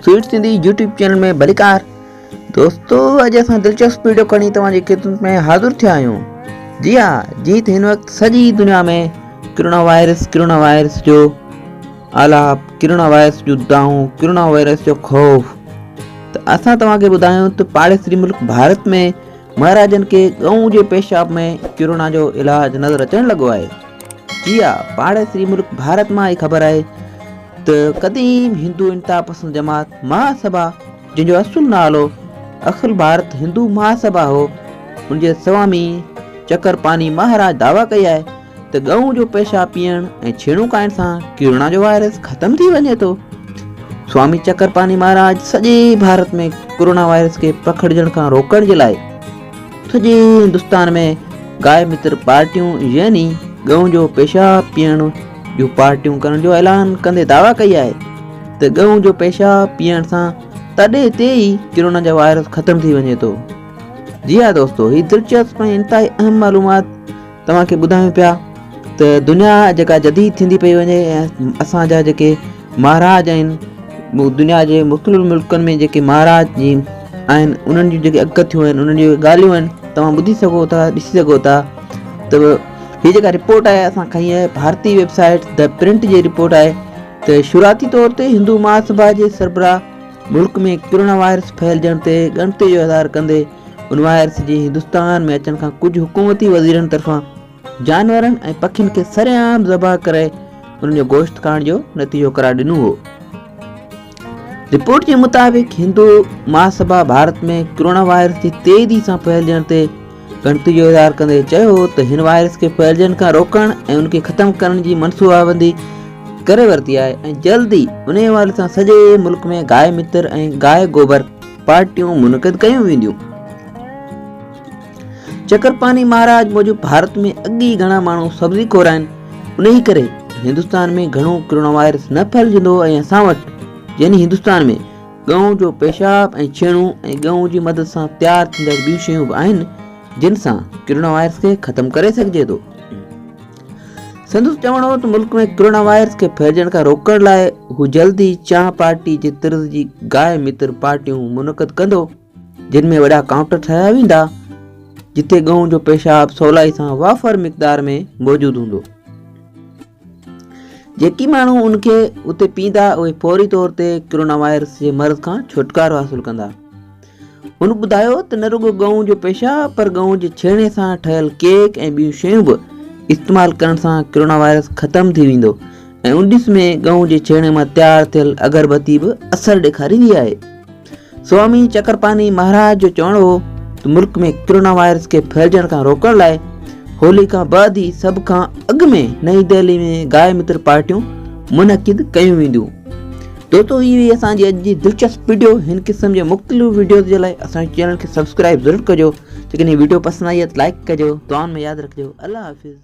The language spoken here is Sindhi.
سوئيٽ سنڌي يوٽيوب چينل ۾ ڀليڪار دوستو اڄ اسان دلچسپ ويڊيو کڻي توهان جي خدمت ۾ حاضر ٿيا آهيون جي ها جي ته هن وقت سڄي دنيا ۾ ڪرونا وائرس ڪرونا وائرس جو آلاپ ڪرونا وائرس جون دانهون ڪرونا وائرس جو خوف ته اسان توهان کي ٻڌايون ته پاڙيسري ملڪ ڀارت ۾ مهاراجن کي ڳئون جي پيشاب ۾ ڪرونا جو علاج نظر اچڻ لڳو آهي جي ها پاڙيسري ملڪ ڀارت مان هي خبر آهي ته قديم هندو انتها پسند جماعت مهاسڀا جنهن جو اصل نالو اکل ڀارت هندو مهاسڀا هو ان جي سوامي چڪر پاني مهاراج دعويٰ ڪئي آهي ته ڳئون جو پيشاب پيئڻ ۽ ڇيڻو کائڻ سان ڪرونا جو وائرس ختم ٿي وڃي ٿو. سوامي چڪرپاني مهاراج سڄي ڀارت ۾ ڪرونا وائرس کي پکڙجڻ کان روڪڻ جي لاء سڄي هندستان ۾ گائي متر پارٽيون يعني ڳئون جو پيشاب پيئڻ جون پارٽيون ڪرڻ جو اعلان ڪندي دعويٰ ڪئي آهي ته ڳئون جو پيشاب پيئڻ سان تڏي تي ئي ڪرونا جو وائرس ختم ٿي وڃي ٿو. جي ها دوستو هي دلچسپ ۽ انتهائي اهم معلومات توهان کي ٻڌايون پيا ته دنيا جيڪا جديد ٿيندي پئي وڃي ۽ اسان جا جيڪي مهاراج آهن دنيا جي مختلف ملڪن ۾ جيڪي مهاراج جي آهن انهن جون جيڪي اڳڪٿيون آهن انهن جون ڳالهيون آهن توهان ٻڌي سگهو ٿا ڏسي سگهو ٿا ته هي جيڪا رپورٽ آهي اسان کنئي آهي ڀارتي ويب سائيٽ the print جي رپورٽ آهي ته شروعاتي طور تي هندو مهاسڀا جي سربراهه ملڪ ۾ ڪرونا وائرس ڦهلجڻ تي ڳڻتي جو اظهار ڪندي ان وائرس جي هندستان ۾ اچڻ کان ڪجهه حڪومتي وزيرن طرفان جانورن ۽ پکين کي سرعام ذبح ڪري انهن جو گوشت کائڻ جو نتيجو قرار ڏنو هو. رپورٽ جي مطابق هندو مهاسڀا ڀارت ۾ ڪرونا وائرس جي تيزي سان ڦهلجڻ تي ڳڻتي جو اظهار ڪندي چيو ته هن وائرس کي ڦهلجڻ کان روڪڻ ۽ ان کي ختم ڪرڻ جي منصوبابندي ڪري ورتي آهي ۽ جلد ئي انهي حوالي سان سڄي ملڪ ۾ گائي متر ۽ گائي گوبر پارٽيون منعقد ڪيون وينديون. چڪرپاني مهاراج موجب ڀارت ۾ اڳ ئي گهڻا ماڻهو سبزي خور آهن انهي ڪري هندستان ۾ گهڻو ڪرونا وائرس نه ڦهلجندو ۽ اسان وٽ يعني هندستان ۾ ڳئون جو پيشاب ۽ ڇيڻو ۽ ڳئون جي مدد سان تيار ٿيندڙ ٻيون شيون به آهن جن سان ڪرونا وائرس کي ختم ڪري سگهجي ٿو. سندس چوڻ هو ته ملڪ ۾ ڪرونا وائرس کي ڦهلجڻ کان روڪڻ لاء هو جلد ئي چانهه پارٽي جي طرز جي گائي متر پارٽيون منعقد ڪندو، جن ۾ وڏا ڪائونٽر ٺاهيا ويندا، جتي ڳئون جو پيشاب سولائي سان وافر مقدار ۾ موجود هوندو. جيڪي ماڻهو ان کي اتي پيئندا اهي فوري طور تي ڪرونا وائرس جي مرض کان ڇوٽڪارو حاصل ڪندا. هن ٻڌايو ته نه رڳو ڳئون جو پيشاب پر ڳئون جي ڇيڻي سان ٺهيل ڪيڪ ۽ ٻيون شيون به استعمال ڪرڻ سان ڪرونا وائرس ختم ٿي ويندو ۽ ان ڏس ۾ ڳئون جي ڇيڻي مان تيار ٿيل اگربتي به اثر ڏيکاريندي آهي. سوامي چڪرپاني مهاراج جو چوڻ هو ته ملڪ ۾ ڪرونا وائرس کي ڦهلجڻ کان روڪڻ لاء هولي کان بعد ئي سڀ کان اڳ ۾ نئين دهلي ۾ گائي متر پارٽيون منعقد ڪيون وينديون. دوستو هي هئي اسان جي اڄ جي دلچسپ وڊيو هن قسم جي مختلف وڊيوز جي لاء اسان جي چينل کي سبسڪرائب ضرور ڪجو جيڪڏهن وڊيو پسند آئي آهي ته لائڪ ڪجو دعائن ۾ ياد رکجو الله حافظ.